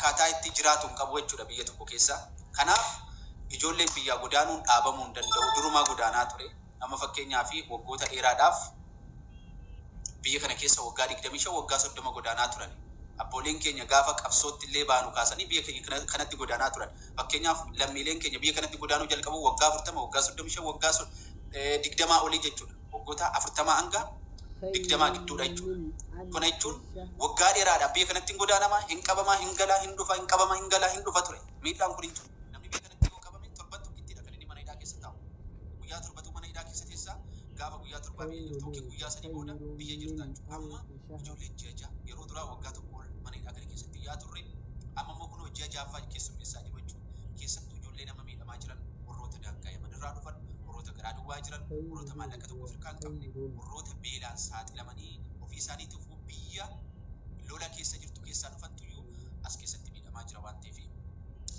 Akkaataa itti jiraatu hin qabu jechuudha biyya tokko keessa. Kanaaf ijoolleen biyyaa godaanuun dhaabamuu hin danda'u. Durumaa godaanaa ture. Amma fakkeenyaa fi waggoota dheeraadhaaf biyya kana keessa waggaa 25, waggaa 30 godaanaa turan. Abbooleen keenya gaafa qabsootti illee baanu kaasanii biyya keenya kanatti godaanaa turan. Fakkeenyaaf lammiileen keenya biyya kanatti godaanuu jalqabu waggaa 40, waggaa 35, waggaa 20 olii jechuudha. Waggoota 40 hanga 20 gidduudha jechuudha. Kana jechuun waggaa dheeraadhaaf biyya kanatti hin godaanamaa, hin qabamaa, hin galaa, hin dhufa, hin qabamaa, hin galaa, hin dhufa ture. Miidhaan kun hin jiru. Namni biyya kanatti yoo qabame torban tokkittiidha kan inni mana hidhaa keessa taa'u. Guyyaa 7tu mana hidhaa keessa teessaa, gaafa guyyaa 7 biyya jirtu yookiin guyyaa 3 booda biyya jirta jechuudha. Amma ijoolleen ji'a 6, yeroo duraa waggaa 1 ol mana hidhaa kana keessatti yaa turre, amma immoo kunoo ji'a 6ffaa keessummeessaa jiru jechuudha. Keessattuu ijoollee nama miidhamaa jiran, warroota daangaa Yaman irraa dhufan, warroota garaa duwwaa jiran, warroota maallaqa tokko of harkaa hin qabne, warroota beelaan saaxilamanii ofii isaaniitiifuu biyya lola keessa jirtu keessaa dhufantuyyuu as keessatti miidhamaa jira waan ta'eef,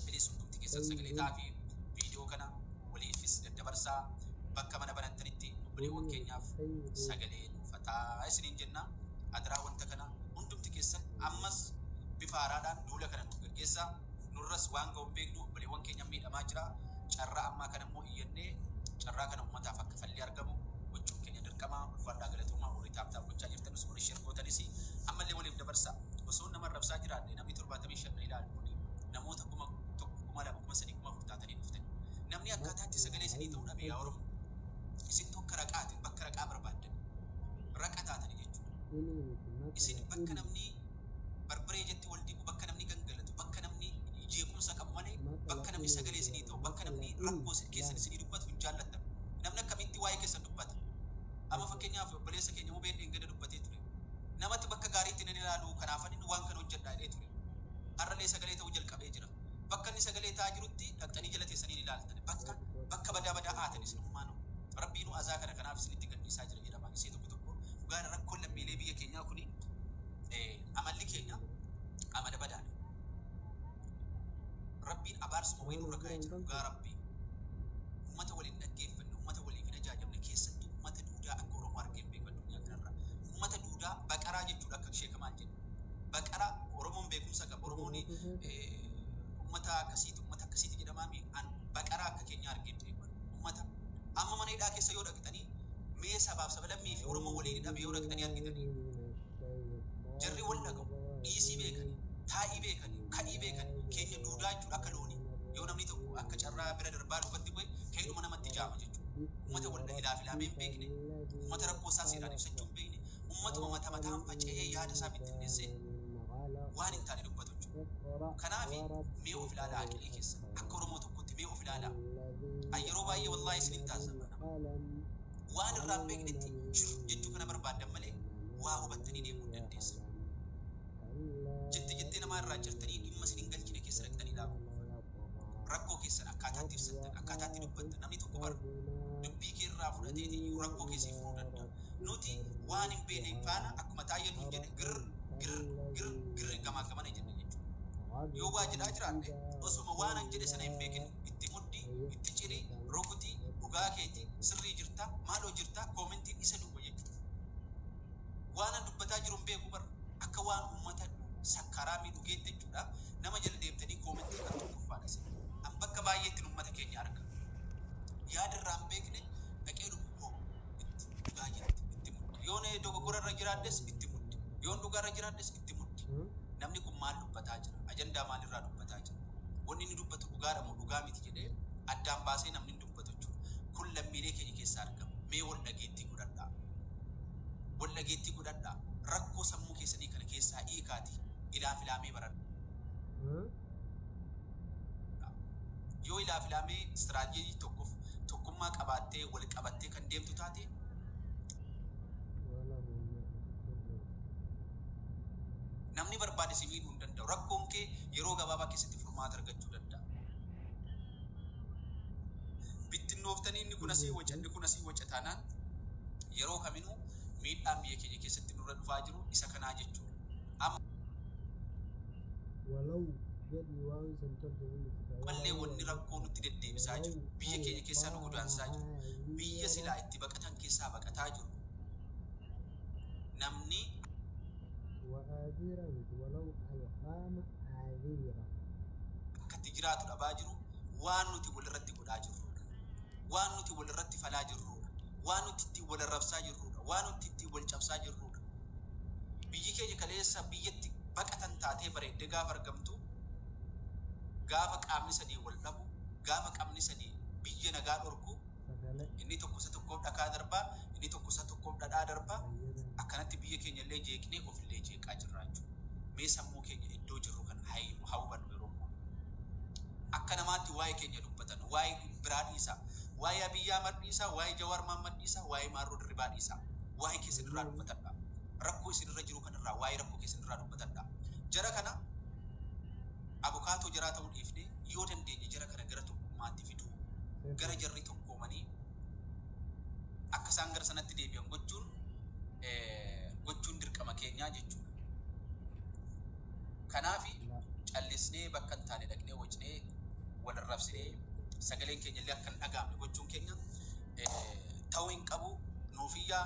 please hundumti keessan sagalee ta'aa fi viidiyoo kana waliifis daddabarsaa, bakka mana banattanitti obboleewwan keenyaaf sagalee nuuf ta'aa isiniin jenna. Adaraa wanta kana hundumti keessan ammas bifa haaraadhaan duula kana nuuf gaggeessaa. Nurras waan ga'u hin beeknu, obboleewwan keenya miidhamaa jira. Carraa ammaa kana immoo iyyannee carraa kana uummataaf akka falli argamu gochuun keenya dirqama. Ulfaadhaa, galatoomaa. Warri tap tap gochaa jirtanis, warri share gootanis ammallee waliif dabarsaa. Osoo nama arrabsaa jiraadhe, namni 75 na ilaalu kun namoota 1000, 2000, 3000, 4000 taatanii dhuftan. Namni akkaataa itti sagalee isinii ta'uu dhabe yaa Oromoo. Isin akka raqaati, bakka raqaa barbaaddan. Raqa taatanii jechuudha. Isin bakka namni barbaree jetti wal dibu, bakka namni gangalatu, bakka namni jeequmsa qabu malee bakka namni sagalee isinii ta'u, bakka namni rakkoo keessan isinii dubbatu hin jaallattan. Namni akkamitti waa'ee keessan dubbata? Amma fakkeenyaaf obboleessa keenya Mubeen dheengadda dubbatee ture. Namatti bakka gaariitti nan ilaalu, kanaaf ani waan kana hojjedhaa jedhee ture. Har'allee sagalee ta'uu jalqabee jira. Bakka inni sagalee ta'aa jirutti dhaqxanii jala teessanii hin ilaaltan. Bakka badaa badaa aatan isinummaanu. Rabbiinuu azaa kana kanaaf isinitti gadhiisaa jira jedhama. Isee tokko tokko dhugaan rakkoon lammiilee biyya keenyaa kuni amalli keenya amala badaadha. Rabbiin abaarsuma wayii nurra kaa'ee jira dhugaa Rabbii. Ummata wal hin dhaggeeffanne, ummata waliif hin ajaajamne, keessattuu ummata duudaa akka Oromoo argee hin beeku addunyaa kanarra. Ummata duudaa baqaraa jechuudha akka Sheek Kamaal jedhe. Baqara Oromoon beekumsa qaba. Oromoon ummata akkasiiti, ummata akkasiiti jedhamaa mi an baqaraa akka keenyaa argee hin beeku. Ummata amma mana hidhaa keessa yoo dhaqxanii, mee sabaaf sablammii fi Oromoo waliin hidhame yoo dhaqxanii argitanii, jarri wal dhaga'u, dhiisii beekani, taa'ii beekani, ka'ii beekani. Keenya duudaa jechuudha akka loonii. Yoo namni tokko akka carraa bira darbaa lukatti bu'e keedhuma namatti jaama jechuudha. Ummata wal ilaaf ilaamee hin beekne, ummata rakkoo isaa seeraan ibsachuu hin beekne, ummatuma mata mataan faca'ee yaada isaa bittinneessee waan hin taane dubbatu jechuudha. Kanaaf mee of ilaalaa, aqilii keessan akka Oromoo tokkotti mee of ilaalaa. An yeroo baay'ee wallaahi isin hin taasisan nama. Waan irraa hin beeknetti jiru jechuu kana barbaaddan malee waa hubattanii deemuu hin dandeessan. Jette jettee namaa irraa jirtanii dhimma isin hin galchine keessa dhaqxanii ilaaluu. Rakkoo keessan akkaataatti ibsattan, akkaataatti dubbattan, namni tokko bara dubbii kee irraa fudhateeti iyyuu rakkoo keessii furuu danda'a. Nuti waan hin beekne faana akkuma Taayyeen nuun jedhe gir gir gir gir gamaa gamana jenne jechuudha. Yoo waa jedhaa jiraadhe, osuma waan an jedhe sana hin beekin itti muddi, itti ciri, rukuti, dhugaa keeti, sirrii jirta, maaloo jirta, commentiin isa duwwa jechuudha. Waan an dubbataa jiru hin beeku bara. Akka waan uummata sakkaraamii dhugeetti jechuudha. Nama jala deemtanii commentii kan tokkoffaadha isin. An bakka baay'eetti uummata keenya arga. Yaada irraa hin beekne dhaqee dhugu itti dhugaa jetti itti muddi. Yoon dogoggora irra jiraadhes itti muddi. Yoon dhugaa irra jiraadhes itti muddi. Namni kun maal dubbataa jira? Ajandaa maalirraa dubbataa jira? Wanni inni dubbatu dhugaadha moo dhugaa miti jedhee addaan baasee namni hin dubbatu jechuudha. Kun lammiilee keenya keessaa argama. Mee wal dhageettii godhadhaa. Wal dhageettii godhadhaa. Rakkoo sammuu keessanii kana keessaa hiikaati. Ilaaf ilaamee baradhaa. Yoo ilaaf ilaamee istiraateejii tokkoof tokkummaa qabaattee wal qabattee kan deemtu taate, namni barbaade si miidhuu hin danda'u. Rakkoon kee yeroo gabaabaa keessatti furmaata argachuu danda'a. Bittinnooftanii inni kun asii waca, inni kun asii waca taanaan, yeroo kaminuu miidhaan biyya keenya keessatti nurra dhufaa jiru isa kanaa jechuudha. ولو jedhi waan san tolche Ammallee wanni rakkoo nutti deddeebisaa jiru, biyya keenya keessaa nu godaansaa jiru, biyya silaa itti baqatan keessaa baqataa jiru. Namni Wa'aadhiira miti walaw alqaa ma'aadhiira. Akka itti jiraatu dhabaa jiru waan nuti walirratti godhaa jirrudha. Waan nuti walirratti falaa jirrudha. Waan nuti ittiin wal arrabsaa jirrudha. Waan nuti ittiin wal cabsaa jirrudha. Biyyi keenya kaleessa biyyatti baqatan taatee bareeddee gaafa argamtu, gaafa qaamni sadii wal dhabu, gaafa qaamni sadii biyya nagaa dhorku, Sagalee inni tokko isa tokkoof dhakaa darbaa, inni tokko isa tokkoof dhadhaa darbaa, fayyadama. Akkanatti biyya keenya illee jeeqnee ofillee jeeqaa jirra jechuudha. Mee sammuu keenya iddoo jirru kana haa hubannu yeroo ammaa. Akka namaatti waa'ee keenya dubbatan, waa'ee biraa dhiisaa, waa'ee Abiyyi Ahmad dhiisaa, waa'ee Jawaar Mohammad dhiisaa, waa'ee Maarroo Dirribaa dhiisaa, waa'ee keessan irraa dubbatadha. Rakkoo isin irra jiru kanarraa, waa'ee rakkoo keessan irraa dubbatadha. Jara kana abukaatoo jaraa ta'uu dhiifnee yoo dandeenye jara kana gara tokkummaatti fiduu, gara jarri tokkoomanii akka isaan gara sanatti deebi'an gochuun dirqama keenyaa jechuudha. Kanaafi callisnee bakka hin taane dhaqnee wacnee wal arrabsinee sagaleen keenya illee akka hin dhaga'amne gochuun keenya ta'uu hin qabu. Nuufiyyaa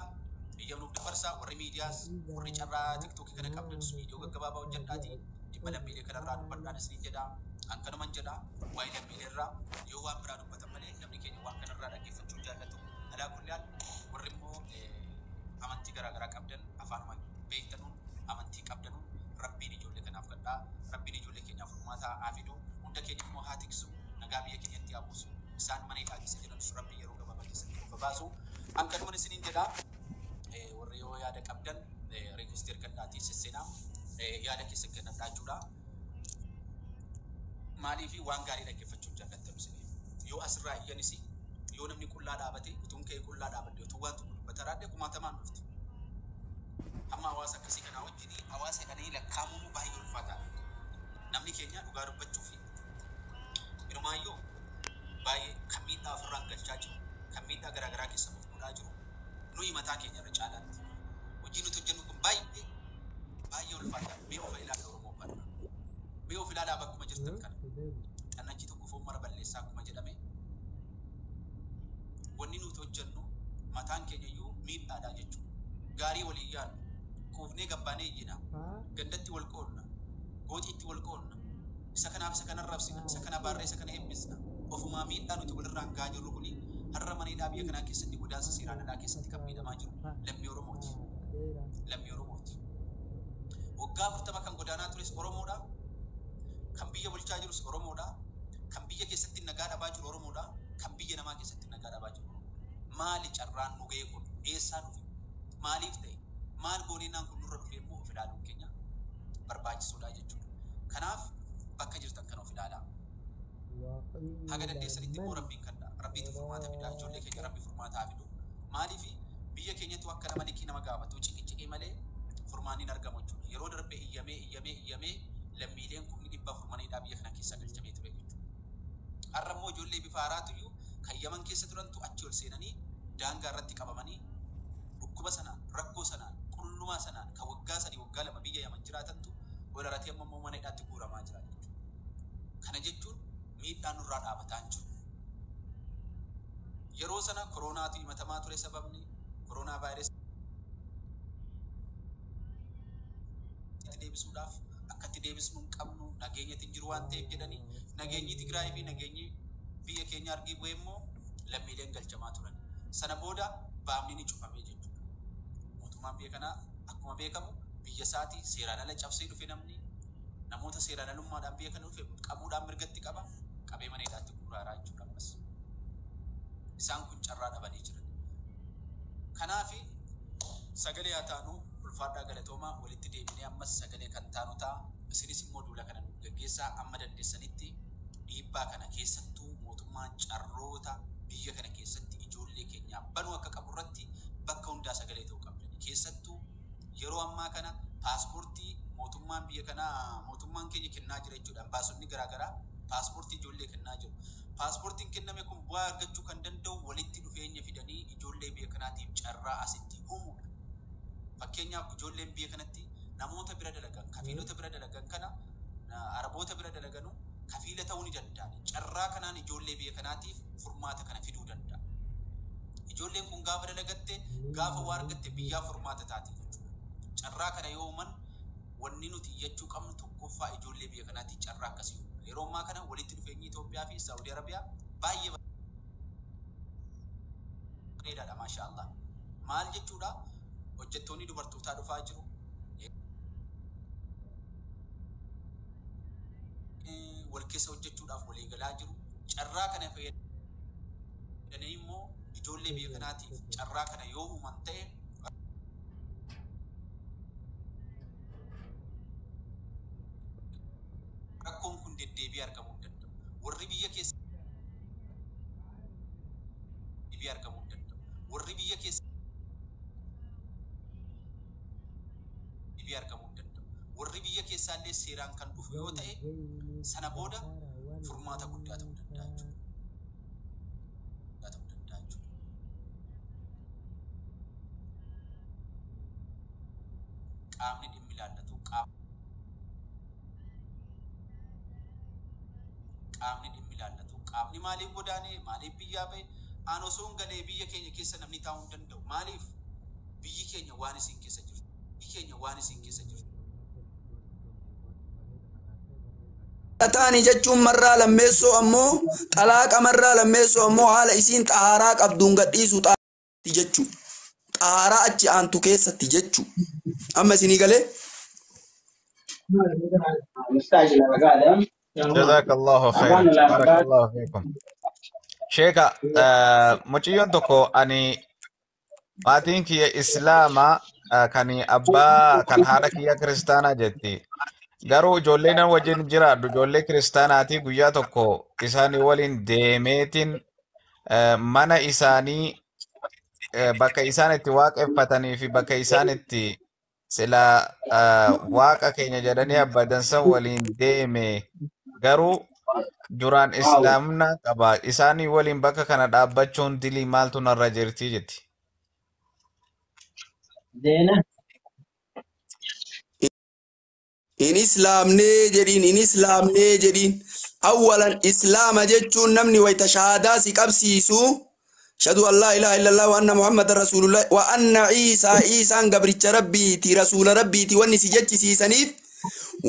iyya nuuf dabarsaa, warri miidiyaas, warri carraa TikTokii kana qabdanus viidiyoo gaggabaabaa hojjedhaatii dhimma lammiilee kanarraa dubbadhaan isiniin jedhaa. An kanuman jedhaa waa'ee lammiilee irraa yoo waan biraa dubbatan malee namni keenya waan kanarraa dhaggeeffachuu hin jaallatu. Alaa kulli haal warri immoo amantii garaagaraa qabdan, afaanuma beektanuun amantii qabdanuun Rabbiin ijoollee kanaaf kadhaa, Rabbiin ijoollee keenyaaf furmaata haa fidu, hunda keenya immoo haa tiksu, nagaa biyya keenyatti haa buusu, isaan mana hidhaa keessa jiranus Rabbiin yeroo gabaabaa keessatti nuuf baasu. An kanuman isiniin jedhaa. Warri yoo yaada qabdan request ergadhaatii sesseenaa, yaada keessan kennadhaa jechuudha. Maaliif waan gaarii dhaggeeffachuun jaallattan isinii. Yoo asirraa iyyanis, yoo namni qullaa dhaabate, utuun ka'ee qullaa dhaabadde, utuu waan tokko dubbata raadde, kumaatamaan dhufti. Amma hawaasa akkasii kanaa wajjin hawaasa jedhanii lakkaamuun baay'ee ulfaataadha. Namni keenya dhugaa dubbachuu fi inumaayyuu baay'ee kan miidhaa ofirraan galchaa jiru, kan miidhaa garaagaraa keessa of godhaa jiru, nuyi mataa keenya irra caalaatti. Hojii nuti hojjennu kun baay'ee baay'ee ulfaataadha. Mee of ilaalaa Oromoo badha. Mee of ilaalaa bakkuma jirtan kana. Xannachi tokko foon mara balleessaa akkuma jedhame, wanni nuti hojjennu mataan keenya iyyuu miidhaadha jechuudha. Gaarii walii yaadnu, quufnee gabbaanee iyyina, gandatti wal qoodna, gooxiitti wal qoodna, isa kanaaf isa kana arrabsina, isa kana baarree isa kana eebbisna. Ofumaa miidhaa nuti walirraan gahaa jirru kuni har'a mana hidhaa biyya kanaa keessatti, godaansa seeraan alaa keessatti kan miidhamaa jiru lammii Oromooti. Lammii Oromooti. Waggaa 40 kan godaanaa tures Oromoodha. Kan biyya bulchaa jirus Oromoodha. Kan biyya keessatti nagaa dhabaa jiru Oromoodha. Kan biyya namaa keessatti nagaa dhabaa jiru Oromoodha. Maali carraan nu ga'e kun? Eessaa dhufe? Maaliif ta'e? Maal gooneennaan kun nurra dhufe immoo of ilaaluun keenya barbaachisuudha jechuudha. Kanaaf bakka jirtan kana of ilaalaa. Haga dandeessanitti immoo Rabbiin kadhaa. Rabbiitu furmaata fidaa. Ijoollee keenya Rabbi furmaata haa fidu. Maaliif biyya keenyatu akka nama liqii nama gaafatu ciqiciqii malee furmaanni hin argamu jechuudha. Yeroo darbe iyyamee iyyamee iyyamee lammiileen 400,000 mana hidhaa biyya kana keessa galchamee ture jechuudha. Har'a immoo ijoollee bifa haaraatu iyyuu kan Yaman keessa turantu achi ol seenanii daangaa irratti qabamanii dhukkuba sanaan, rakkoo sanaan, qullumaa sanaan kan waggaa 3 waggaa 2 biyya Yaman jiraatantu ol haratee amma immoo mana hidhaatti guuramaa jira jechuudha. Kana jechuun miidhaan nurraa dhaabataa hin jiru. Yeroo sana koroonaatu himatamaa ture, sababni koronaa vaayirasii deebisuudhaaf akka itti deebisnu hin qabnu, nageenyatti hin jiru waan ta'eef jedhanii, nageenyi Tigraay fi nageenyi biyya keenya argii bu'ee immoo lammiileen galchamaa turan. Sana booda baamni ni cufamee jechuudha. Mootummaan biyya kanaa akkuma beekamu biyya isaatii seeraan ala cabsee dhufe, namni namoota seeraan alummaadhaan biyya kana dhufe qabuudhaan mirgatti qaba, qabee mana hidhaatti guuraaraa jechuudha ammas. Isaan kun carraa dhabanii jiran. Kanaafi sagalee haa taanu. Ulfaadhaa, galatoomaa. Walitti deebinee ammas sagalee kan taanu ta'a. Isinis immoo duula kana nuuf gaggeessaa amma dandeessanitti. Dhiibbaa kana keessattuu mootummaan carroota biyya kana keessatti ijoollee keenyaa banuu akka qabu irratti bakka hundaa sagalee ta'uu qabdani. Keessattuu yeroo ammaa kana paaspoortii mootummaan biyya kanaa, mootummaan keenya kennaa jira jechuudha. Baasonni garaagaraa paaspoortii ijoollee kennaa jiru. Paaspoortiin kenname kun bu'aa argachuu kan danda'u walitti dhufeenya fidanii ijoollee biyya kanaatiif carraa asitti uumuudha. Fakkeenyaaf ijoolleen biyya kanatti namoota bira dalagan, kafiilota bira dalagan kana, Araboota bira dalaganu kafiila ta'uu ni danda'an. Carraa kanaan ijoollee biyya kanaatiif furmaata kana fiduu danda'a. Ijoolleen kun gaafa dalagatte, gaafa waa argatte, biyyaa furmaata taati jechuudha. Carraa kana yoo uuman Wanni nuti iyyachuu qabnu tokkoffaa ijoollee biyya kanaatti carraa akkasii uumudha. Yeroo ammaa kana walitti dhufeenyi Itoophiyaa fi Saawudii Arabiyaa baay'ee bareedaadha, maasha Allah. Maal jechuudha? Hojjettoonni dubartootaa dhufaa jiru. Wal keessa hojjechuudhaaf walii galaa jiru. Carraa kana fayyadamanii immoo ijoollee biyya kanaatiif carraa kana yoo uuman ta'e rakkoon kun deddeebi'ee argamuu hin danda'u. Warri biyya keessa deebi'ee argamuu hin danda'u. Warri biyya keessa deebi'ee argamuu hin danda'u. Warri biyya keessaallee seeraan kan dhufu yoo ta'e sana booda furmaata guddaa ta'uu danda'a jechuudha. Ta'uu danda'a jechuudha. Qaamni dhimmi ilaallatu qaamni dhimmi ilaallatu qaamni maaliif godaanee, maaliif biyyaa ba'e, aan osoo hin galee biyya keenya keessa namni taa'uu hin danda'u. Maaliif? Biyyi keenya waan isin keessa jirtu. Biyyi keenya waan isin keessa jirtu. Taani jechuun marraa lammeessoo ammoo xalaaqa, marraa lammeessoo ammoo haala isiin xahaaraa qabduun gadhiisu xaati jechuu, xahaaraa achi aantu keessatti jechuu. Amma isinii galee? جزاك الله خيرا، بارك الله فيكم sheeka. Mucayyoon tokko, ani maatiin kiyya islaama, kan abbaa kan haadha kiyya kiristaanaa jetti. Garuu ijoollee nan wajjin jiraadhu ijoollee kiristaanaati. Guyyaa tokko isaanii waliin deemeetiin mana isaanii, bakka isaan itti waaqeffatanii fi bakka isaan itti sila waaqa keenya jedhanii abbadansan waliin deeme. Garuu duraan islaamna qaba. Isaanii waliin bakka kana dhaabbachuun dilii maaltu narra jirti jetti. Deena. In islaamnee jedhiin, in islaamnee jedhiin. Awwalan islaama jechuun namni wayta shahaadaa si qabsiisu, ashhadu an laa ilaaha illallah wa anna muhammadan rasulullah wa anna Ciisaa, Ciisaan gabricha Rabbiiti, rasuula Rabbiiti, wanni si jechisiisaniif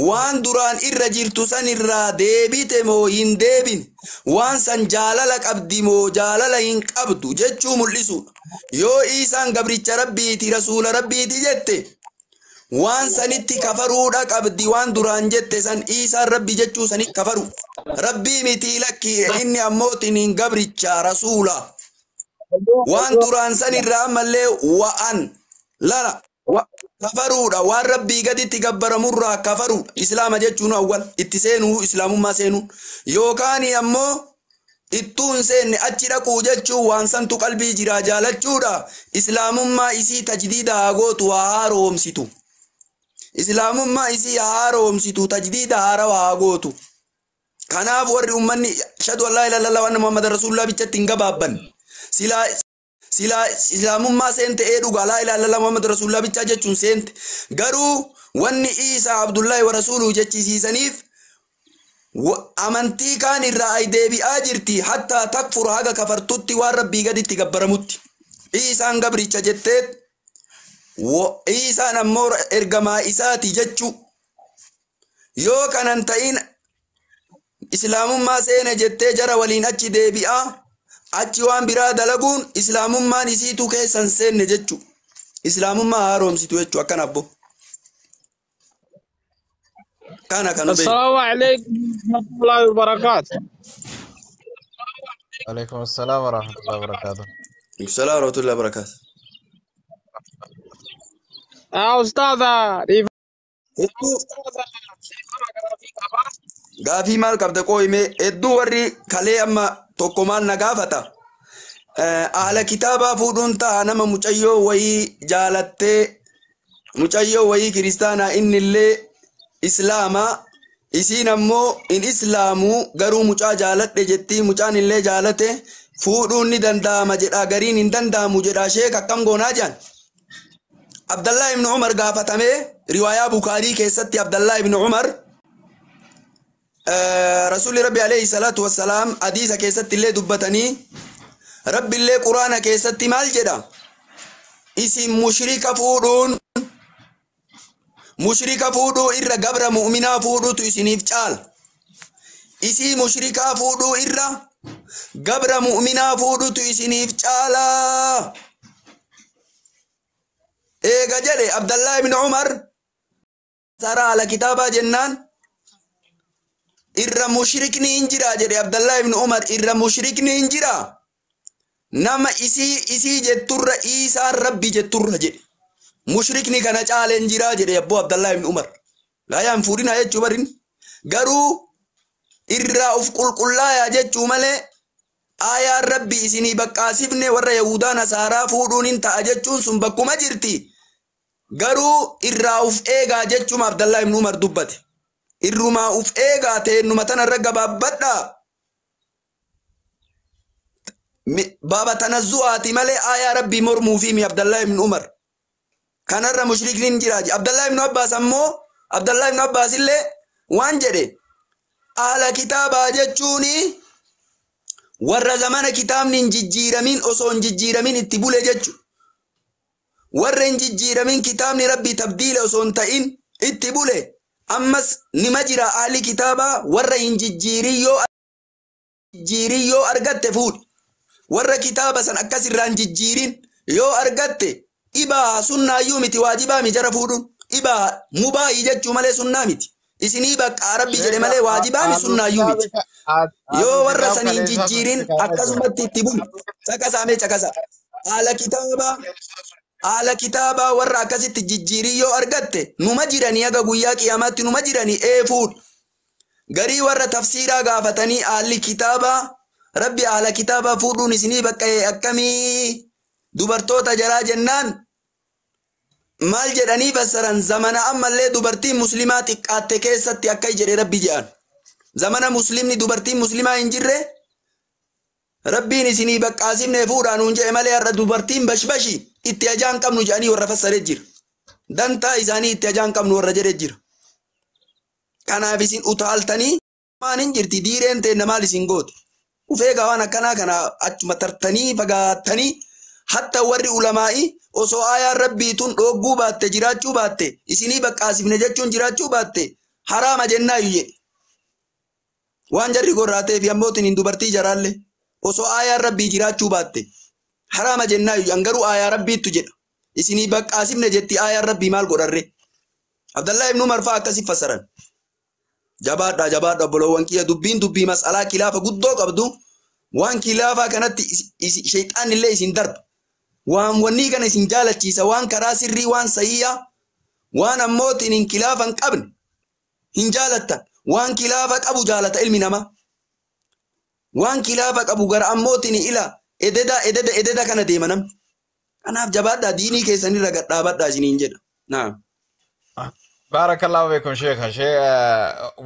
waan duraan irra jirtu san irraa deebite moo hin deebine, waan san jaalala qabdi moo jaalala hin qabdu jechuu mul'isuudha. Yoo Ciisaan gabricha Rabbiiti, rasuula Rabbiiti jette, waan sanitti kafaruudha qabdi. Waan duraan jette san, Ciisaan Rabbi jechuu sanitti kafaru. Rabbii miti, lakki, inni ammootiin hin gabricha, rasuula. Waan duraan san irraa ammallee wa'an lala kafaruudha. Waan Rabbii gaditti gabbaramurraa kafaruudha islaama jechuun. Awwal itti seenuu, islaamummaa seenuu, yookaan ammoo ittuu hin seenne achi dhaquu jechuun waan santu qalbii jiraa jaalachuudha. Islaamummaa isii tajdiida haa gootu, haa haaromsitu. Islaamummaa isii haa haaromsitu, tajdiida haarawa haa gootu. Kanaaf warri ummanni ashhadu an laa ilaaha illallah wa anna muhammadan rasulullah bichatti hin gabaabban. Silaa islaamummaa seente ee dhugaa, laa ilaaha illallah muhammad rasulullah bichaa jechuun seente. Garuu wanni Iisaa Abdullaahi wa rasuuluhu jechisiisaniif amantii kaan irraa ay deebi'aa jirti, hattaa takfura, haga kafartutti waan Rabbii gaditti gabbaramutti. Iisaan gabricha jetteet, Iisaan ammoo ergamaa isaati jechuu. Yoo kanan ta'in islaamummaa seene jettee jara waliin achi deebi'aa achi waan biraa dalaguun islaamummaan isiitu keessan seenne jechu. Islaamummaa haaromsitu jechu. Akkana abbo, kana kan hubee. السلام عليكم ورحمة الله وبركاته. عليكم السلام ورحمة الله وبركاته. السلام ورحمة الله وبركاته. يا أستاذ. Hedduu gaafii maal qabda qooyime? Hedduu warri kalee amma tokko maal na gaafata? Ahla kitaabaa fuudhuun ta'a, nama mucayyoo wayii jaalattee, mucayyoo wayii kiristaanaa, innillee islaamaa, isiin ammoo in islaamuu, garuu mucaa jaaladhe jettii, mucaan illee jaalate, fuudhuun ni danda'ama jedha, gariin hin danda'amu jedha. Sheek, akkam goonaa jedhan. Abdallah ibn Umar gaafatamee, riwaayaa Bukaarii keessatti Abdallah ibn Umar, Rasuulli Rabbi alayhi salaatu wassalaam hadiisa keessatti illee dubbatanii, Rabbi illee Quraana keessatti maal jedha? Isin mushrika fuudhuun, Mushrika fuudhuu irra gabra mu'minaa fuudhuutu isiniif caala. Isii mushrikaa fuudhuu irra gabra mu'minaa fuudhuutu isiniif caala. Eega jedhe Abdallaa ibn Umar saraa ala kitaabaa jennaan irra mushrikni hin jira jedhe Abdallaa ibn Umar, irra mushrikni hin jira. Nama isii jetturra Iisaan Rabbi jetturra jedhe. Mushrikni kana caale hin jira jedhe abboo Abdallaa ibn Umar. Gaayaan fuudhinaa jechuu barin. Garuu irraa uf qulqullaayaa jechuu malee aayaan Rabbi isinii baqqaasifne warra Yahudaa Nasaaraa fuudhuun hin ta'a jechuun sun bakkuma jirti. Garuu irraa uf eegaa jechuun Abdallaa ibn Umar dubbate. Irrumaa uf eegaa teennuma tanarra gabaabbadhaa. Baaba tanazzu'aati malee aayaa Rabbii mormuufi mi Abdallaa ibn Umar. Kanarra mushrikni hin jira. Abdallaa ibn Abbaas ammoo Abdallaa ibn Abbaas illee waan jedhe haala kitaabaa jechuun warra zamana kitaabni hin jijjiiramin osoo hin jijjiiramin itti bule jechu. Warra hin jijjiiramin kitaabni Rabbii tabdiila osoo hin ta'in itti bule. Ammas nima jira ahli kitaabaa warra hin jijjiirin yoo argatte fuudhi. Warra kitaaba san akkas irraa hin jijjiirin yoo argatte ibaa sunnaayyuu miti waajibaa mi jara fuudhuun ibaa mubaayii jechuu malee sunnaa miti. Isinii baqqaa Rabbi jedhe malee waajibaa mi sunnaayyuu miti. Yoo warra san hin jijjiirin akkasumatti itti bulu. Caqasaa mee caqasaa. Haala kitaabaa warra akkasitti jijjiirin yoo argatte numa jiranii haga guyyaa qiyaamaatti numa jiranii ee fuudhu. Garii warra tafsiiraa gaafatanii haalli kitaabaa Rabbi haala kitaabaa fuudhuun isinii baqqa'ee akkamii dubartoota jaraa jennaan maal jedhanii fassaran zamana ammallee dubartiin muslimaa xiqqaatte keessatti akka jedhe Rabbi jedhan. Zamana muslimni dubartiin muslimaa hin jirre Rabbiin isinii baqqaasifne fuudhaa nuun jedhe malee har'a dubartiin bashbashi itti ajaan qabnu jedhanii warra fassaree jira. Dantaa isaanii itti ajaan qabnu warra jedhee jira. Kanaaf isin utaaltanii maan hin jirti diireen teenna maal isin goote. Ufeegaa waan akkanaa kana achuma tartanii fagaattanii hatta warri ulamaa'i osoo aayaan Rabbii tun dhoogguu baatte jiraachuu baatte isinii baqqaasifne jechuun jiraachuu baatte haraama jennaayu jedhe. Waan jarri gorraatee fi ammootiin hin dubartii jaraalle osoo aayaan Rabbii jiraachuu baatte haraama jennaayu garuu aayaa Rabbiittu jedha. Isinii baqqaasifne jetti aayaan Rabbii maal godharre. Abdallaa ibn Umar fa'aa akkasi fassaran. Jabaadhaa jabaadhaa obboloowwan kiyya dubbiin dubbii mas'alaa kilaafa guddoo qabdu waan kilaafaa kanatti shayxaan illee isin darba. Waan wanni kana isin jaalachiisa waan karaa sirrii waan sayyiyaa waan ammootiin hin kilaafa hin qabne hin jaalattan waan kilaafa qabu jaalata ilmi namaa. Waan kilaafa qabu gara ammootiin ila ededa ededa ededa kana deema namni. Kanaaf jabaadhaa diinii keessanirra gad dhaabadhaa isiniin jedha. Naam. Baarakallahu beekum sheeka.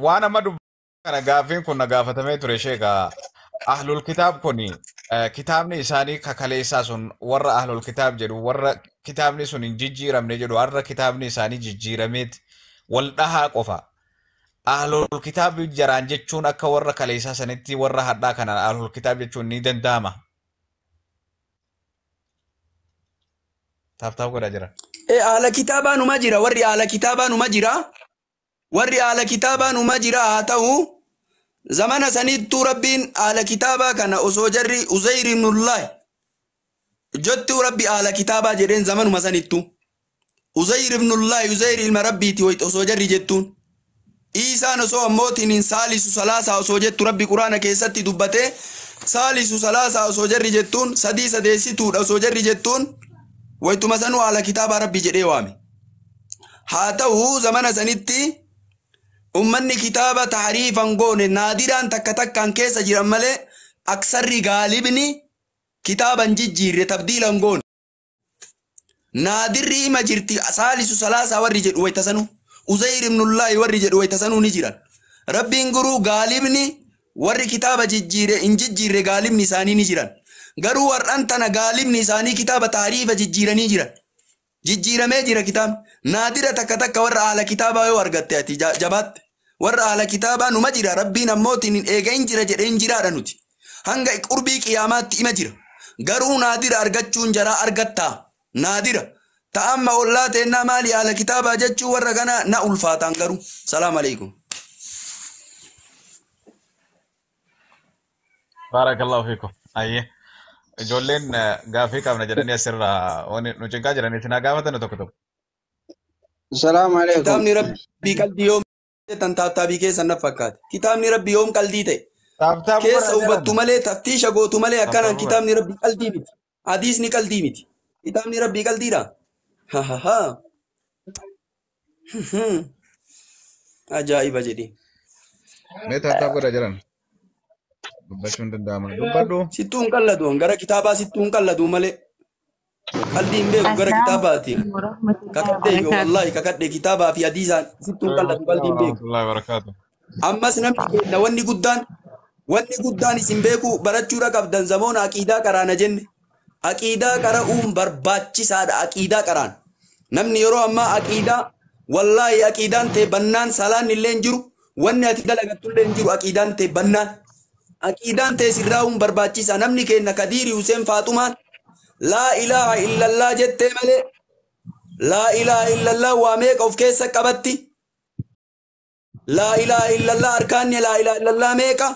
Waan amma dubbii kana gaaffiin kun na gaafatamee ture sheeka. Ahlul kitaab kun kitaabni isaanii kakaleessaa sun warra ahlul kitaab jedhu warra kitaabni sun hin jijjiiramne jedhu har'a kitaabni isaanii jijjiirameet wal dhahaa qofa. Ahlul kitaab jaraan jechuun akka warra kaleessaa sanitti warra hadhaa kanaan ahlul kitaab jechuun ni danda'ama. Taaf taaf godhaa jira. Haala kitaabaa numa jira warri haala kitaabaa numa jira warri haala kitaabaa numa jira haa ta'u zamana sanittuu Rabbiin haala kitaabaa kana osoo jarri Uzayr ibnullah jettuu Rabbi haala kitaabaa jedheen zamanuma sanittuu Uzayr ibnullah Uzayr ilma Rabbiiti osoo jarri jettuun Iisaan osoo ammootiin hin saalisu salaasaa osoo jettu Rabbi Quraana keessatti dubbatee saalisu salaasaa osoo jarri jettuun sadii sadeessituudha osoo jarri jettuun waytuma sanuu haala kitaabaa Rabbi jedhee waame. Haa ta'u zamana sanitti ummanni kitaaba taariifan goone naadiraan takka takkaan keessa jiran malee aksarri gaalibni kitaaban jijjiirre tabdiilan goone. Naadirri ima jirti saalisu salaasaa warri jedhu wayta sanuu Uzayr ibnullaahi warri jedhu wayta sanuu ni jiran. Rabbiin guruu gaalibni warri kitaaba jijjiire hin jijjiirre gaalibni isaanii ni jiran. Garuu warraan tana gaalibni isaanii kitaaba taariifa jijjiiranii jiran. Jijjiiramee jira kitaabni. Naadira takka takka warra haala kitaabaa yoo argatte ati jabaatte. Warra haala kitaabaa numa jira Rabbiin ammootiin eega hin jira jedhee hin jiraadha nuti. Hanga qurbii qiyaamaatti ima jira. Garuu naadira argachuun jaraa argattaa. Naadira. Ta'amma ollaa teennaa maali haala kitaabaa jechuu warra kana na ulfaataan garuu. Salaam alaikum. Baarakallahu fiikum. Ayyee. Ijoolleen gaafii qabna jedhanii asirraa wanni nu cinqaa jiranii isin haa gaafatan tokko tokko. Salaamu alaikum. Kitaabni rabbii qalbii yoom tan taaptaabii keessan na fakkaate. Kitaabni rabbii yoom qalbii ta'e. Taaptaap Keessa godhaa hubattu jiran. malee taftiisha gootu malee akkanaan Taaptaap godhaa. kitaabni rabbii qalbii miti. Hadiisni qalbii miti. Kitaabni rabbii qalbiidha. Ha ha ha. Ajaa'iba jedhi. Mee taaptaap godhaa jiran. Dubbachuun danda'ama. Dubbadhu. Sittuu hin qalladu gara kitaabaa sittuu hin qalladu malee. Qalbii hin beeku gara Assalamu kitaabaati. alaikum warahmatullahi Kakadhee yoo wabarakatuh. wallaahi kakadhee kitaabaa fi hadiisaan sittuu hin qalladu qalbii hin beeku. Warahmatullahi wabarakatuh. Ammas namni keenya wanni guddaan isin beeku barachuudha qabdan zamoona aqiidaa qaraana jenne. Aqiidaa qara'uun barbaachisaadha aqiidaa qaraan. Namni yeroo ammaa aqiidaa wallaahi aqiidaan ta'e bannaan salaan illee hin jiru wanni ati dalagattu illee hin jiru aqiidaan ta'e bannaan. Aqiidaan ta'e sirraa'uun barbaachisa namni keenya Kadiiri Huseen Faaxumaan laa ilaaha illallah jettee malee laa ilaaha illallah waa meeqa of keessa qabatti. Laa ilaaha illallah arkaanni laa ilaaha illallah meeqa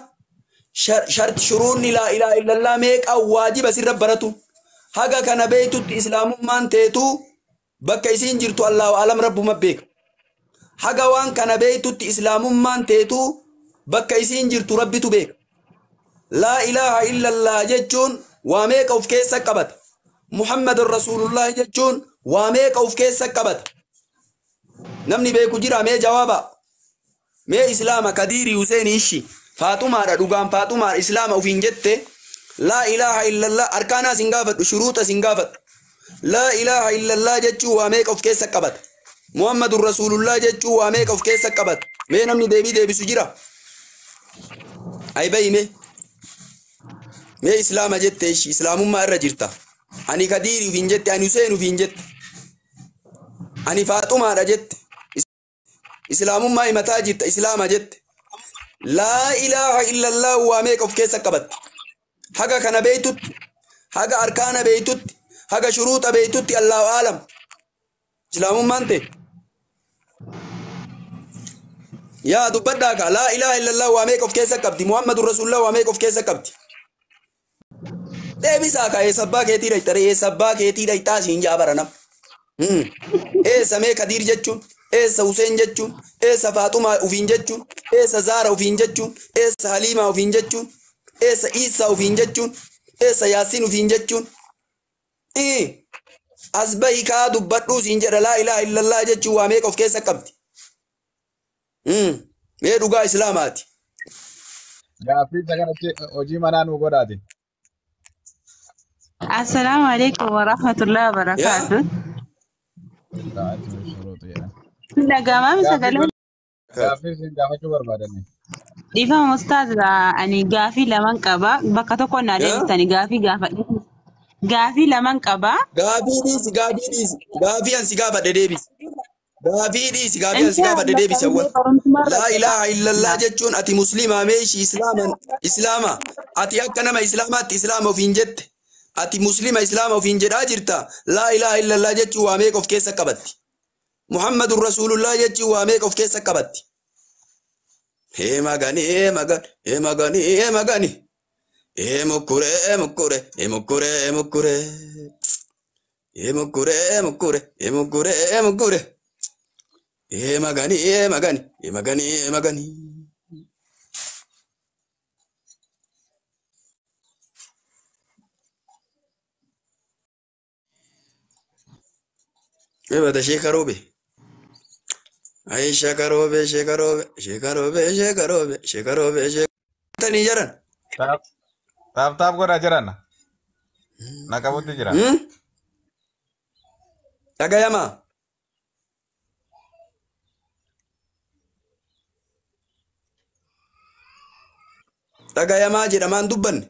sharti shuruunni laa ilaaha illallah meeqa waajiba sirra baratu. Haga kana beeytutti islaamummaan teetuu bakka isiin jirtu Allahu alam rabbuma beeka. Haga waan kana beeytutti islaamummaan teetuu bakka isiin jirtu rabbitu beeka. Laa ilaaha illallah jechuun waa meeqa of keessa qabata. Muhammadun Rasuulullah jechuun waa meeqa of keessa qabata. Namni beeku jira mee jawaaba. Mee islaama Kadiiri Huseen ishi Faaxumaadha dhugaan Faaxumaadha islaama ofiin jette laa ilaaha illallah arkaanaas hin gaafadhu shuruuxas hin gaafadhu. Laa ilaaha illallah jechuun waa meeqa of keessa qabata. Muhammadun Rasuulullah jechuun waa meeqa of keessa qabata. Mee namni deebii deebisu jira. Ayi bayi mee. Mee islaama jette ishi islaamummaa irra jirta. Ani Kadiiri ofiin jette ani Huseen ofiin jette. Ani Faaxumaadha jette. Islaamummaa himataa jirta islaama jette. Laa ilaaha illallah waa meeqa of keessa qabatti. Haga kana beeytutti, haga arkaana beeytutti, haga shuruuxa beeytutti Allahu aalam. Islaamummaan ta'e. Yaa dubbadhaa kaa laa ilaaha illallah waa meeqa of keessa qabdi. Muhammadun Rasuulullah waa meeqa of keessa qabdi. Deebisaa kaa eessa abbaa keetii dhayxa ree eessa abbaa keetii dhayxaa siin jaa bara nam. Eessa mee Kadiir jechuun, eessa Huseen jechuun, eessa Faaxumaa ufiin jechuun, eessa Zaara ufiin jechuun, eessa Haliimaa ufiin jechuun, eessa Iisaa ufiin jechuun, eessa Yaasiin ufiin jechuun. As bahi kaa dubbadhuu siin jedha laa ilaaha illallah jechuun waa meeqa of keessa qabdi. Mee dhugaa islaamaati. Gaaffii isa kanatti hojii manaa nuu godhaati. Assalamu alaikum warahmatullahi Yaa wabarakatuh. Dhaga'amaa Gaaffii sagalee gaaffii isin gaafachuu barbaadani. dhiifama ustaaz ani gaafii laman qaba bakka tokko naa yaa deebistani gaafii gaafadhe gaafii laman qaba. Gaafii dhiisi gaafii dhiisi gaafii an si gaafadhe deebisi. Gaafii dhiisi gaafii an si gaafadhe Inshaallah deebisi awwal. qalbii barumsumarra Laa jira. ilaaha illallah jechuun ati muslimaa mee ishii islaaman islaama ati akka nama islaamaatti islaama ofiin jette ati muslima islaama ofiin jedhaa jirta laa ilaaha illallah jechuun waa meeqa of keessa qabatti. Muhammadun Rasuulullah jechuun waa meeqa of keessa qabatti. Hee magani hee magani hee magani hee magani hee mukkure hee mukkure hee mukkure hee mukkure hee mukkure hee mukkure hee mukkure hee mukkure hee magani hee magani hee magani hee magani. Ebada sheekarobe. Ay sheekarobe sheekarobe sheekarobe sheekarobe sheekarobe sheekatanii jiran. Taaptaap godhaa jiran. Na qabutti jira. Dhagayamaa. Dhagayamaa jedhamaan dubbanne.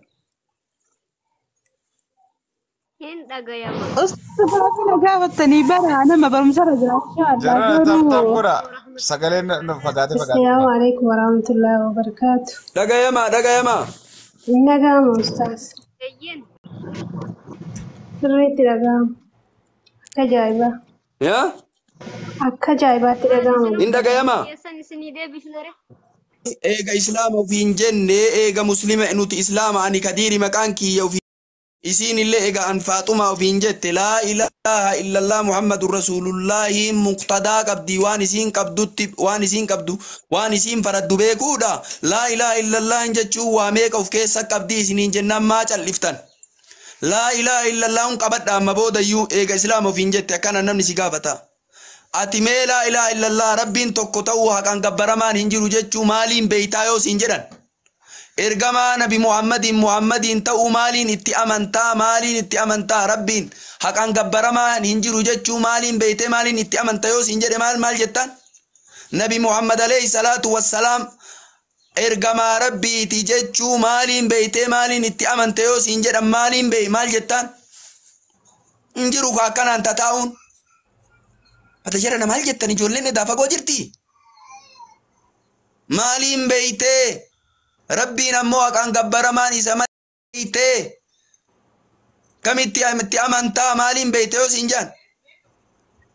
Hin dhagayama. Ustaaz gaafii na gaafattanii bara nama barumsarra jira inshaallah Jarana taaptaap garuu godhaa. Sagaleen nu fagaatee fagaatee Assalamu dhufa. alaikum warahmatullahi wabarakatuh. Dhagayamaa dhagayamaa. Hin dhaga'ama ustaas. Eeyyin. Sirriitti dhaga'ama. Akka Akka ajaa'ibaa. Yaa? Akka ajaa'ibaatti dhaga'ama. Hin dhagayamaa? Keessan isinii deebisnere. Eega islaama ofiin jenne, eega muslima nuti islaama, ani Kadiiri maqaan kiyya ofiin, isiin illee eega an Faaxumaa ofiin jette, laa ilaaha illallah Muhammadun rasuulullaahi muqtadaa qabdi, waan isiin qabdutti, waan isiin qabdu, waan isiin faraddu beekuudha. Laa ilaaha illallah jechuun waa meeqa of keessa qabdi isiniin jennaan maa calliftan? Laa ilaaha illallah hun qabadha. Amma boodayyuu eega islaama ofiin jette akkana namni si gaafata. Ati mee laa ilaaha illallah, Rabbiin tokko ta'uu, haqaan gabbaramaan hin jiru jechuu maaliin beeytaa yoo siin jedhan, ergamaa Nabi Muhammadiin Muhammadiin ta'uu maaliin itti amantaa, maaliin itti amantaa, Rabbiin haqaan gabbaramaan hin jiru jechuu maaliin beeytee, maaliin itti amanta yoo siin jedhe, maal maal jettaan? Nabi Muhammad alayhi salaatu wassalaam ergamaa Rabbiiti jechuu maaliin beeytee, maaliin itti amante yoo siin jedhan, maaliin beey, maal jettaan? Hin jiru ka akkanaan tataa'uun. Mata jedhana, maal jettan? Ijoolleen edaa fagoo jirti. Maaliin beeytee? Rabbiin ammoo haqaan gabbaramaan isa malee beeytee? Kamitti itti amantaa, maaliin beeyte yoo siin jedhan?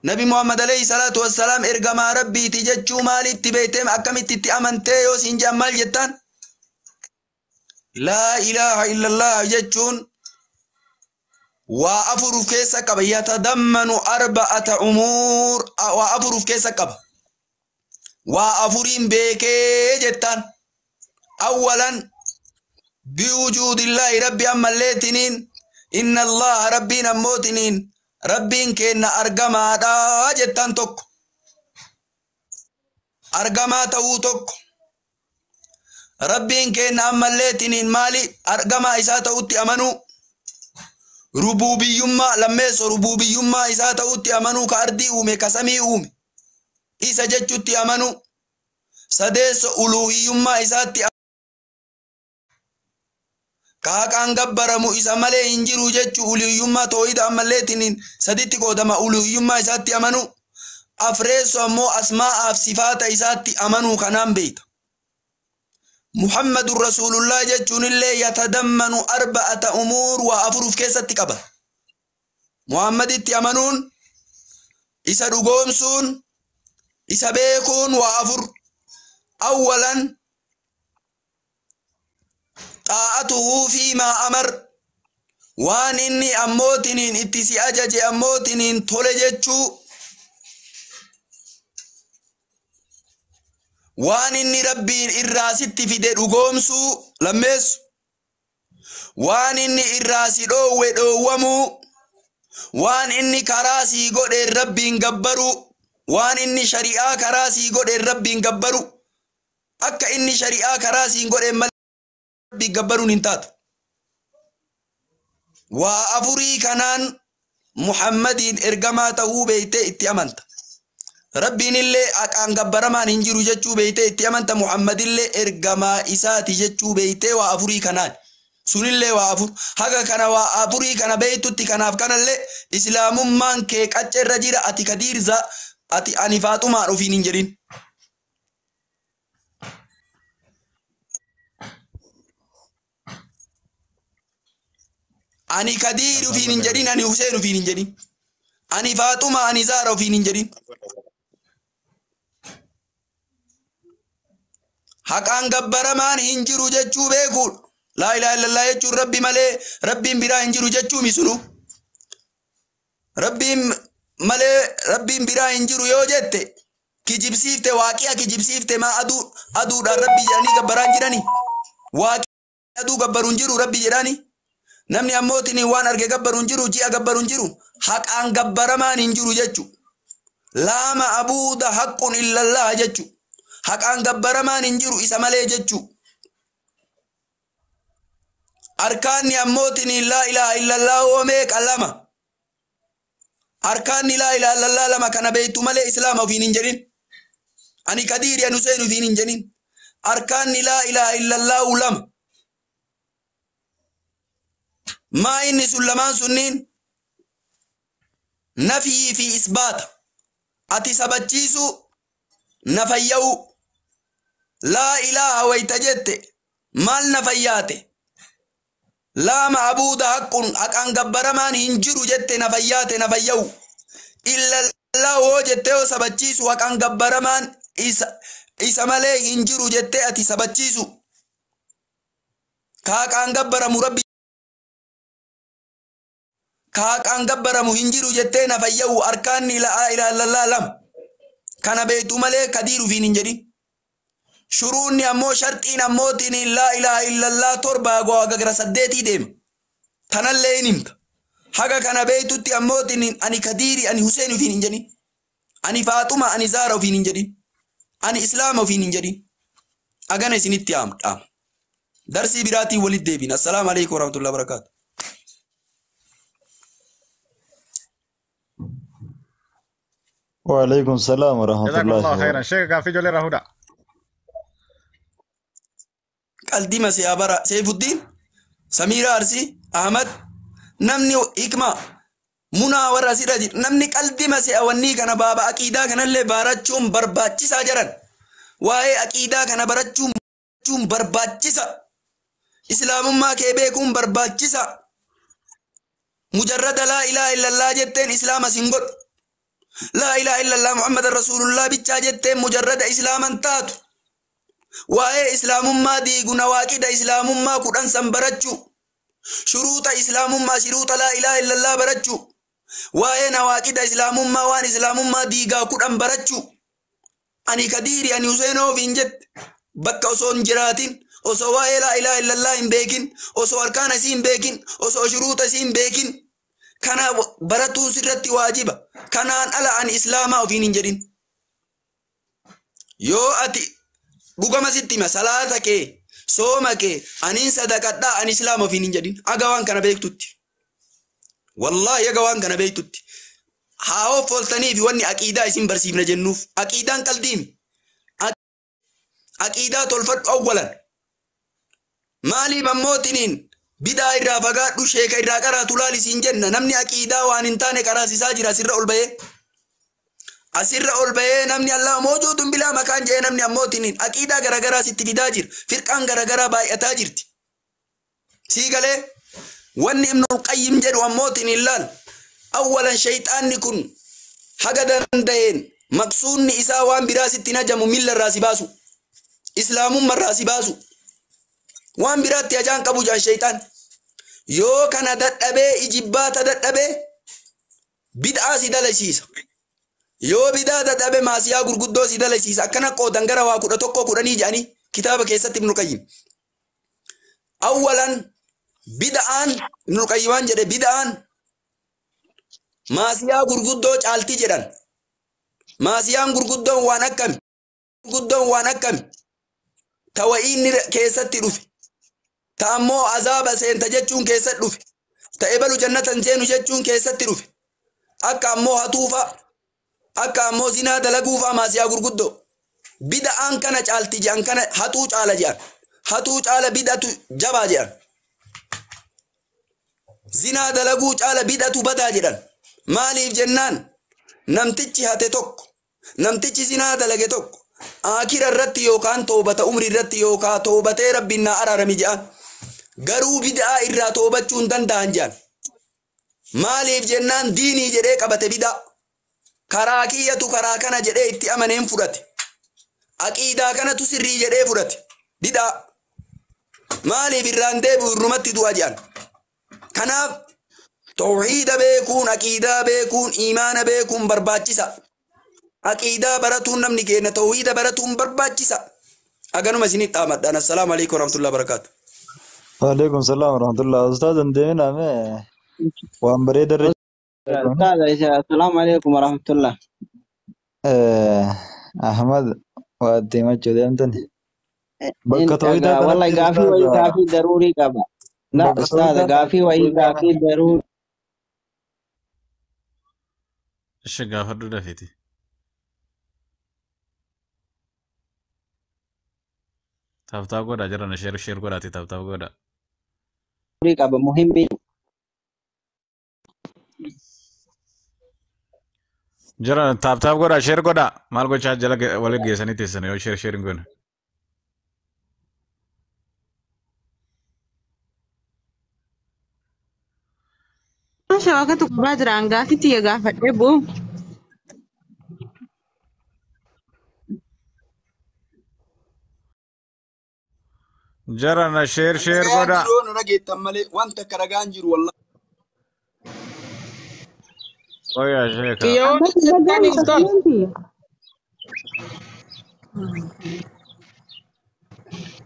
Nabi Muhammad alayhi salaatu wassalaam ergamaa Rabbiiti jechuu maalitti beeytee, akkamitti itti amantee yoo siin jedhan, maal jettaan? Laa ilaaha illallah jechuun waa afur of keessa qaba. Yatadammanu arba'ata umuur, waa afur of keessa qaba. Waa afuriin beekee jettaan. Awwalan biwujuudillaahi, Rabbi ammalleetiniin, inna Allaha, Rabbiin ammootiniin, Rabbiin keenna argamaadha jettaan. Tokko argamaa ta'uu tokko. Rabbiin keenna ammalleetiniin maali? Argamaa isaa ta'utti amanuu. Rubuubiyyummaa lammeesso, rubuubiyyummaa isaa ta'utti amanuu, ka ardii uume, ka samii uume isa jechutti amanuu. Sadeesso, uluuhiyyummaa isaatti, ka haqaan gabbaramu isa malee hin jiru jechuu, uluuhiyyummaa toohida ammalleetiniin saditti qoodama, uluuhiyyummaa isaatti amanuu. Afreesso ammoo asmaa'aaf sifaata isaatti amanuu. Kanaan beeyta. Muhammadun rasuulullah jechuun illee yatadammanu arba'ata umuur, waa afur of keessatti qaba. Muhammaditti amanuun, isa dhugoomsuun, isa beekuun waa afur. Awwalan xaa'atuhu fiimaa amar, waan inni ammootiniin itti si ajaje ammootiniin tole jechuu, waan inni Rabbiin irraa sitti fide dhugoomsuu. Lammeessu, waan inni irraa si dhoowwe dhoowwamuu, waan inni karaa sii godheen Rabbiin gabbaruu, waan inni shari'aa karaa sii godheen Rabbiin gabbaru. Akka inni shari'aa karaa siin godheen malee Rabbiin gabbaruun hin taatu. Waa afurii kanaan Muhammadiin ergamaa ta'uu beeytee itti amanta. Rabbiin illee haqaan gabbaramaan hin jiru jechuu beeytee itti amanta. Muhammadillee ergamaa isaati jechuu beeytee, waa afurii kanaan. Sunillee waa afur. Haga kana waa afurii kana beeytutti, kanaaf kanallee islaamummaan kee qacceerra jira. Ati Kadiirza, ati ani Faaxumaan ofiin hin jedhin. Ani Kadiir ofiin hin jedhin, ani Huseen ofiin hin jedhin. Ani Faaxumaa, ani Zaara ofiin hin jedhin. Haqaan gabbaramaan hin jiru jechuu beekuudha. Laa ilaaha illallah jechuun Rabbi malee Rabbiin biraa hin jiru jechuu misunu. Rabbiin malee Rabbiin biraa hin jiru yoo jette kijibsiifte, waaqiya kijibsiifte. Maa aduu aduudhaan Rabbi jedhanii gabbaraan jirani. Waaqi aduu gabbaru hin jiru Rabbi jedhani. Namni ammootiin waan arge gabbaru hin jiru, ji'a gabbaru hin jiru. Haqaan gabbaramaan hin jiru jechu. Laa ma'abuuda haqqun illallah jechu. Haqaan gabbaramaan hin jiru isa malee jechu. Arkaanni ammootiin laa ilaaha illallah hoo meeqa? Lama. Arkaanni laa ilaaha illallah lama. Kana beektu malee islaama ofiin hin jedhin. Ani Kadiiri, ani Huseen ofiin hin jedhin. Arkaanni laa ilaaha illallah lama. Maa inni sun lamaan sunniin? Nafii fi isbaata. Ati sabachiisuu, nafayya'uu. Laa ilaaha wayta jette maal nafayyaate? Laa ma'abuuda haqqun, haqaan gabbaramaan hin jiru jette, nafayyaate, nafayya'u. Illallah hoo jettee hoo sabachiisu haqaan gabbaramaan isa malee hin jiru jettee ati sabachiisu. Ka haqaan gabbaramu rabbi ka haqaan gabbaramu hin jiru jettee na fayya'u arkaanni laa ilaaha illallah lama. Kana beektu malee kadiir ufiin hin jedhin. Shuruunni ammoo sharxiin ammootiin laa ilaaha illallah 7 haga gara 8 deema. Tanallee hin himta. Haga kana beektutti ammootiin ani kadiiri ani Huseen ufiin hin jedhin. Ani Faaxuma ani Zaara ufiin hin jedhin. Ani Islaama ufiin hin jedhin. Agana isinitti dhaama. Darsii biraatiin walitti deebina. Assalaamu alaikum warahmatullahi wabarakatuh. وعليكم السلام ورحمة جزاكم الله الله خيرا. Sheeka gaaffii ijoollee irraa fuudha. Qaldima siyaa bara Seifuddin, Samiira Arsii, Ahmad, namni hikma munaa warra asirra jiru namni qaldima si'a wannii kana baaba aqiidaa kanallee barachuun barbaachisaa jiran. Waa'ee aqiidaa kana barachuun barbaachisa. Islaamummaa kee beekuun barbaachisa. Mujarrada laa ilaaha illallah jetteen islaama sin godhu. Laa ilaaha illallah Muhammadan Rasuulullah bichaa jetteen mujarrada islaaman taatu. Waa'ee islaamummaa diigu nawaaqida islaamummaa 10 san barachuu. Shuruuxa islaamummaa shuruuxa laa ilaaha illallah barachuu. Waa'ee nawaaqida islaamummaa waan islaamummaa diigaa 10 barachuu. Ani kadiiri ani Huseenoo ofiin jette bakka osoo hin jiraatin osoo waa'ee laa ilaaha illallah hin beekin osoo arkaana isii hin beekin osoo shuruuxa isii hin beekin kana baratuun sirratti waajiba. Kanaan ala ani islaamaa ofiin hin jedhin. Yoo ati dhugama sitti hima salaata kee sooma kee aniin sadaqadhaa ani islaama ofiin hin jedhin. Aga waan kana beektutti. Wallaahi aga waan kana beektutti. Haa offoltanii fi wanni aqiidaa isin barsiifna jennuuf. Aqiidaan qaldiimi. Aqiidaa tolfadhu awwalan. Maaliif ammootiniin bidaa irraa fagaadhu sheeka irraa qaraatu laali siin jenna. Namni aqiidaa waan hin taane qaraasisaa jira asirra ol bahee. Asirra ol bahee namni Allah mawjuudun bilaa makaan jedhee namni ammootiniin aqiidaa garaagaraa sitti fidaa jira. Firqaan garaagaraa baay'ataa jirti. Sii galee wanni Ibnul Qayyim jedhu ammootiniin laal. Awwalan shayxaanni kun haga danda'een maqsuunni isaa waan biraa sitti hin hajamu milla irraa si baasu. Islaamummaa irraa si baasu. Waan biraatti ajaan qabu jaan shayxaan. Yoo kana dadhabee ijibbaata dadhabee bid'aa si dalasiisa. Yoo bid'aa dadhabee maasiyaa gurguddoo si dalasiisa. Akkana qoodan gara waa 11 10 jedhanii kitaaba keessatti Ibnul Qayyim. Awwalan bid'aan Ibnul Qayyim waan jedhe bid'aan maasiyaa gurguddoo caalti jedhan. Maasiyaan gurguddoon waan akkami? Gurguddoon waan akkami? Ta wa'iinni keessatti dhufe. Ta ammoo azaaba seenta jechuun keessatti dhufe. Ta ebalu jannatan seenu jechuun keessatti dhufe. Akka ammoo hatuufa, akka ammoo zinaa dalaguufa maasiyaa gurguddoo. Bid'aan kana caalti jedhan kana hatuu caala jedhan. Hatuu caala bid'atu jabaa jedhan. Zinaa dalaguu caala bid'atu badaa jedhan. Maaliif jennaan namtichi hate tokko namtichi zinaa dalage tokko akira irratti yookaan toobata umrii irratti yookaan toobatee rabbiin naa araarami jedhan. Garuu bid'aa irraa toobachuu hin danda'an jedhan. Maaliif jennaan diinii jedhee qabate bid'aa. Karaa kiyyatu karaa kana jedhee itti amaneen fudhate. Aqiidaa kanatu sirrii jedhee fudhate. Bid'aa. Maaliif irraan deebi'u irrumatti du'a jedhan. Kanaaf tawhiida beekuun aqiidaa beekuun iimaana beekuun barbaachisa. Aqiidaa baratuun namni keenya tawhiida baratuun barbaachisa. Aganuma isinitti dhaamadhaan. Assalaamu alaikum warahmatullahi wabarakaatu. وعليكم السلام ورحمة الله. أستاذ اندمنا ما وان بريد الرجال. أستاذ السلام عليكم ورحمة الله. أحمد وأدي ما جودي بكتويدا والله قافي وي قافي ضروري قبا. لا أستاذ قافي وي قافي ضروري. Ishi gaafadhu dafeeti. Taaptaap godhaa jiran sheer sheer godhaati taaptaap godhaa. Qaba muhimmi. Jiran taaptaap godhaa sheer godhaa maal gochaa jala waliin geessanii teessan yoo sheer sheer hin goone. Shawakatu gubbaa jiraan gaaffii tiyya gaafadhee bu'u. Jarana sheer sheer Dhagaan godhaa. jiru na dhageettan malee wanta akka dhagaan jiru wallahi. Qoyaa sheeka. Kiyyoon Ammatti dhaga'ama ustaaz. sagaleen kiyya.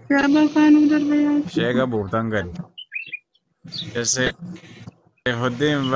Gaba kaanuu darbe yaadu. Sheeka buuftan gadi. Seefuddin.